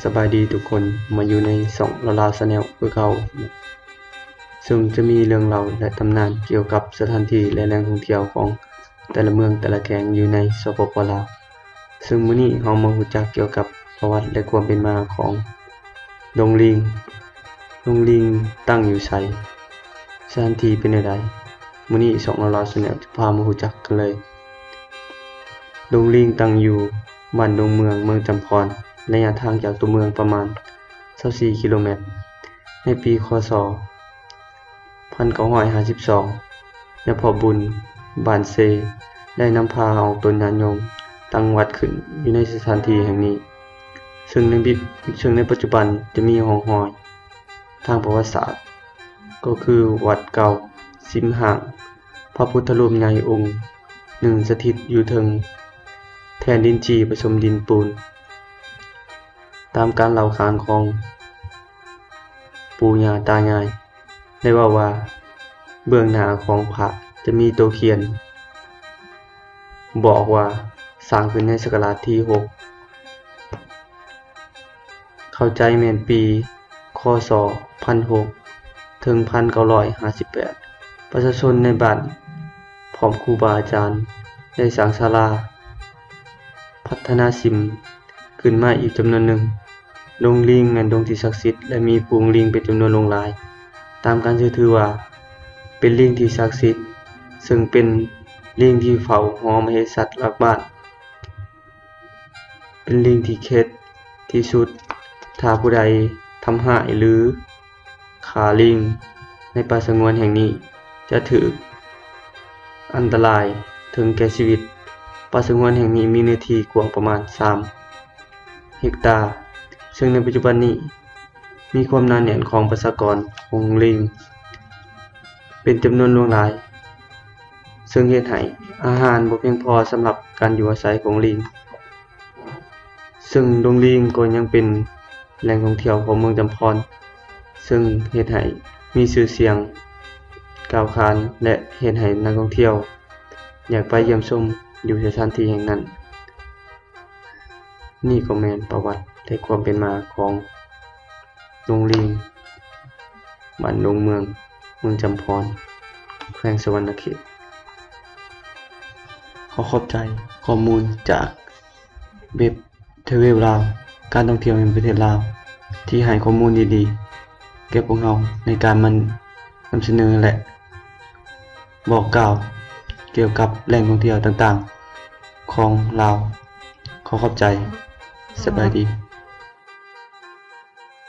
ສະບາຍດີທຸກຄົນ, ມາຢູ່ໃນຊ່ອງລາວລາວ Channel ຄືເກົ່າ, ເຊິ່ງຈະມີເລື່ອງເລົ່າ ແລະ ຕຳນານກ່ຽວກັບສະຖານທີ່ ແລະ ແຫຼ່ງທ່ອງທ່ຽວຂອງແຕ່ລະເມືອງ ແຕ່ລະແຂວງຢູ່ໃນ ສປປ ລາວ. ເຊິ່ງມື້ນີ້ເຮົາມາຮູ້ຈັກກ່ຽວກັບປະຫວັດ ແລະ ຄວາມເປັນມາຂອງດົງລິງ. ດົງລິງຕັ້ງຢູ່ໃສ? ສະຖານທີ່ເປັນແນວໃດ? ມື້ນີ້ຊ່ອງລາວລາວ Channel ຈະພາມາຮູ້ຈັກກັນເລີຍ. ດົງລິງຕັ້ງຢູ່ບ້ານດົງເມືອງ ເມືອງຈຳພອນ, ໄລຍະທາງຈາກຕົວເມືອງປະມານຊາວສີ່ກິໂລແມັດ. ໃນປີ ຄ.ສ. ພັນເກົ້າຮ້ອຍຫ້າສິບສອງ ຍາພໍ່ບຸນ ບ້ານເຊ ໄດ້ນຳພາເອົາຕົ້ນຍາດໂຍມຕັ້ງວັດຂຶ້ນຢູ່ໃນສະຖານທີ່ແຫ່ງນີ້, ເຊິ່ງໃນ ເຊິ່ງໃນປັດຈຸບັນຈະມີຮ່ອງຮອຍທາງປະຫວັດສາດ ກໍຄືວັດເກົ່າ ສິມຮ່າງພະພຸດທະຮູບໃຫຍ່ອົງໜຶ່ງສະຖິດຢູ່ເທິງແທ່ນດິນຈີ່ປະສົມດິນປູນ. ຕາມການເລົ່າຂານຂອງປູ່ຍ່າຕາຍາຍ ໄດ້ເວົ້າວ່າ ເບື້ອງໜ້າຂອງພະຈະມີໂຕຂຽນບອກວ່າ ສ້າງຂຶ້ນໃນສັກກະລາດທີຫົກ ເຂົ້າໃຈແມ່ນປີ ຄ.ສ. ພັນຫົກ ເຖິງ ພັນເກົ້າຮ້ອຍຫ້າສິບແປດ. ປະຊາຊົນໃນບ້ານ ພ້ອມຄູບາອາຈານ ໄດ້ສ້າງສາລາພັດທະນາສິມຂຶ້ນມາອີກຈຳນວນໜຶ່ງ. ດົງລິງແມ່ນດົງທີ່ສັກສິດ ແລະ ມີຝູງລິງເປັນຈຳນວນຫຼວງຫຼາຍ. ຕາມການເຊື່ອຖືວ່າ ເປັນລິງທີ່ສັກສິດ, ເຊິ່ງເປັນລິງທີ່ເຝົ້າຫໍ່ມະເຫສັດຫຼັກບ້ານ. ເປັນລິງທີ່ເຂັດທີ່ສຸດ, ຖ້າຜູ້ໃດທຳຮ້າຍ ຫຼື ຂ້າລິງໃນປ່າສະຫງວນແຫ່ງນີ້ ຈະຖືກອັນຕະລາຍເຖິງແກ່ຊີວິດ. ປ່າສະຫງວນແຫ່ງນີ້ມີເນື້ອທີ່ກວ້າງປະມານສາມເຮັກຕາ, ເຊິ່ງໃນປັດຈຸບັນນີ້ ມີຄວາມໜາແໜ້ນຂອງປະຊາກອນຂອງລິງເປັນຈຳນວນຫຼວງຫຼາຍ, ເຊິ່ງເຮັດໃຫ້ອາຫານບໍ່ພຽງພໍສຳລັບການຢູ່ອາໄສຂອງລິງ. ເຊິ່ງດົງລິງກໍຍັງເປັນແຫຼ່ງທ່ອງທ່ຽວຂອງເມືອງຈຳພອນ, ເຊິ່ງເຮັດໃຫ້ມີຊື່ສຽງກ່າວຂານ ແລະ ເຮັດໃຫ້ນັກທ່ອງທ່ຽວຢາກໄປຢ້ຽມຊົມຢູ່ສະຖານທີ່ແຫ່ງນັ້ນ. ນີ້ກໍແມ່ນປະຫວັດ ແລະ ຄວາມເປັນມາຂອງດົງລິງ ບ້ານດົງເມືອງ ເມືອງຈຳພອນ ແຂວງສະຫວັນນະເຂດ. ຂໍຂອບໃຈຂໍ້ມູນຈາກເວັບ Travel Lao ການທ່ອງທ່ຽວແຫ່ງປະເທດລາວ ທີ່ໃຫ້ຂໍ້ມູນດີໆແກ່ພວກເຮົາໃນການມານຳສະເໜີ ແລະ ບອກກ່າວກ່ຽວກັບແຫຼ່ງທ່ອງທ່ຽວຕ່າງໆຂອງລາວ. ຂໍຂອບໃຈ. ສະບາຍດີ.